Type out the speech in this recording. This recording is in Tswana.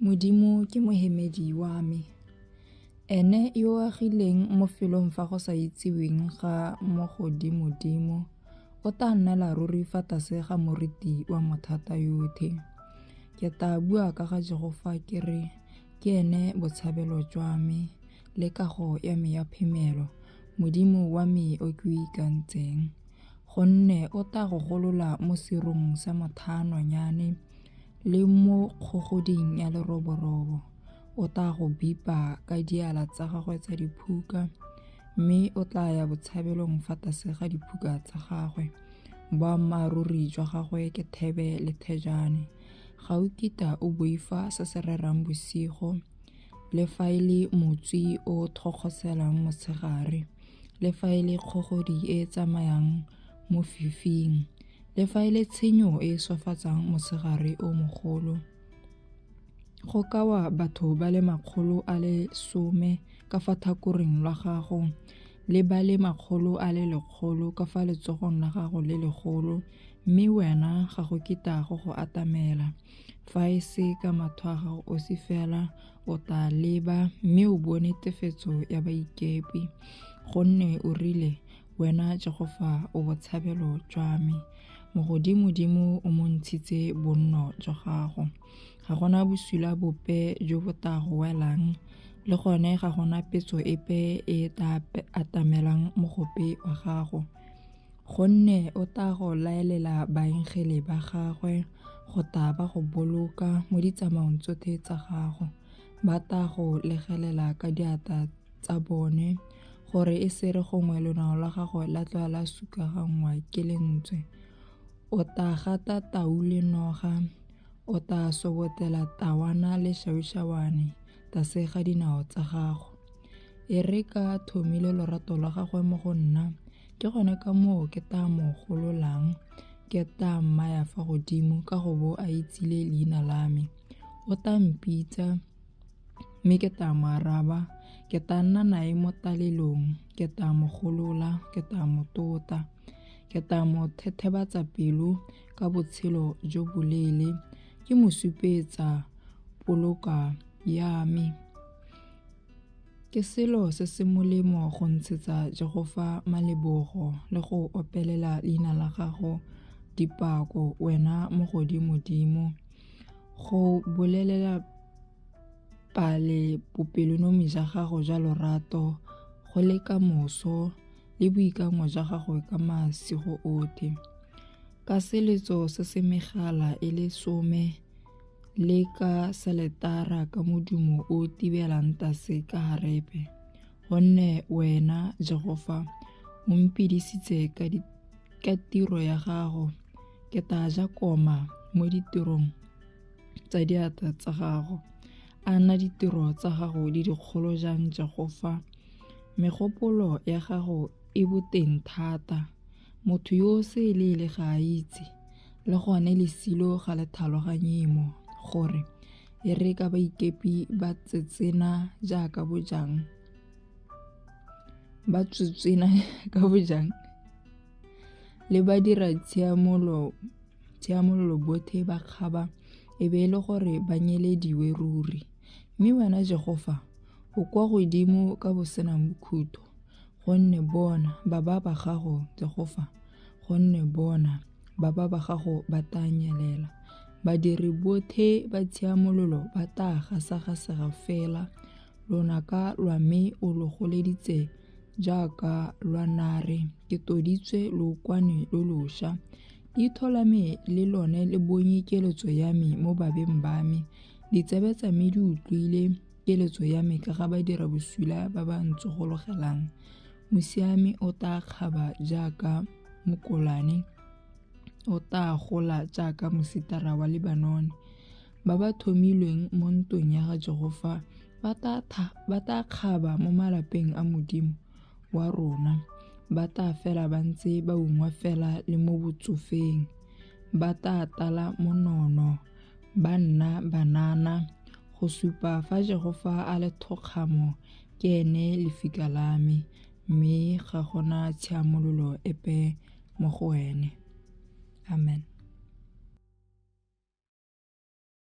Modimo ke mohemedi wa me, Ene yo o agileng mo felong fa go sa itsiweng ga Mogodimodimo, o tla nnela ruri fa tlase ga moriti wa Mothatayotlhe. Ke tla bua ka ga Jehofa ke re, Ke ene botshabelo jwa me le kago ya me ya phemelo, Modimo wa me o ke o ikantseng. Gonne o tla go golola mo serung sa mothaanonyane le mo kgogoding ya leroborobo. O tla go bipa ka diala tsa gagwe tsa diphuka, mme o tla ya botshabelong fa tlase ga diphuka tsa gagwe. Boammaaruri jwa gagwe ke thebe le thejane. Ga o kitla o boifa se se rerang bosigo, le fa e le motswi o thokgoselang motshegare, le fa e le kgogodi e e tsamayang mo fifing, le fa e le tshenyo e e swafatsang motshegare o mogolo. Go ka wa batho ba le 110 ka fa thakoreng lwa gago le ba le 100 ka fa letsogong la gago le legolo, mme wena ga go kitla go go atamela. Fa e se ka matho a gago osi fela, o tla leba mme o bone tefetso ya baikepi. Gonne o rile, Wena Jehofa o botshabelo jwa me, Mogodimodimo o mo ntshitse bonno jwa gago. Ga gona bosula bope jo bo tla go welang, le gone ga gona petso epe e e tla atamelang mogope wa gago. Gonne o tla go laelela baengele ba gagwe go tla ba go boloka mo ditsamaong tsotlhe tsa gago. Ba tla go legelela ka diatla tsa bone, gore e se re gongwe lonao la gago la tloga la sukaganngwa ke lentswe. O tla gata tau le noga, o tla sobotela tawana le šaušawane tlase ga dinao tsa gago. E re ka a thomile lorato lwa gagwe mo go nna, ke gone ka moo ke tla mo gololang, ke tla mmaya fa godimo ka go bo a itsile leina la me. O tla mpitsa, mme ke tla mo araba, ke tla nna nae mo talelong, ke tla mo golola, ke tla mo tota. Ke tla mo thethebatsa pelo ka botshelo jo boleele, ke mo supetsa poloka ya me. Ke selo se se molemo go ntshetsa Jehofa malebogo le go opelela leina la gago dipako, wena Mogodimodimo, go bolelela pale bopelonomi jwa gago jwa lorato go le ka moso le boikango jwa gago ka masigo otlhe. Ka seletso se se megala e le some le ka seletara ka modumo o tibelang tlase ka harepe, gonne wena, Jehofa, o mpedisitse ka, ka tiro ya gago, ke tla ja koma mo ditirong tsa diatla tsa gago. A na ditiro tsa gago di dikgolo jang, Jehofa? Megopolo ya gago e boteng thata. Motho yo o seeleele ga a itse, le gone lesilo ga le tlhaloganye mo, gore e re ka baikepi ba tsetsena jaaka bojang, ba tswetswena ka bojang, le ba dira tshiamolo, tshiamololo botlhe ba kgaba, e be e le gore ba nyelediwe ruri. Mme wena Jehofa, o kwa godimo ka bosenang bokhutlo. Gonne bona, baba ba gago, Jehofa, gonne bona, baba ba gago ba tla nyelela. Badiri botlhe ba tshiamololo ba tla gasagasega fela. Lonaka lwa me o lo goleditse jaaka lwa nare, ke toditswe lookwane lo losha. Leitho la me le lone le bonye keletso ya me mo babeng ba me, ditsebe tsa me di utlwile keletso ya me ka ga badira bosula ba ba ntsogologelang. Mosiami o tla kgaba jaaka mokolane, o tla gola jaaka mositara wa Lebanone. Ba ba thomilweng mo ntong ya ga Jehofa ba tla kgaba mo malapeng a Modimo wa rona. Ba tla fela ba ntse ba ungwa fela le mo botsofeng. Ba tla tala monono, ba nna banana, go supa fa Jehofa a le thokgamo ke ene lefika la me, mme ga go na tshiamololo epe mo go ene. Amen.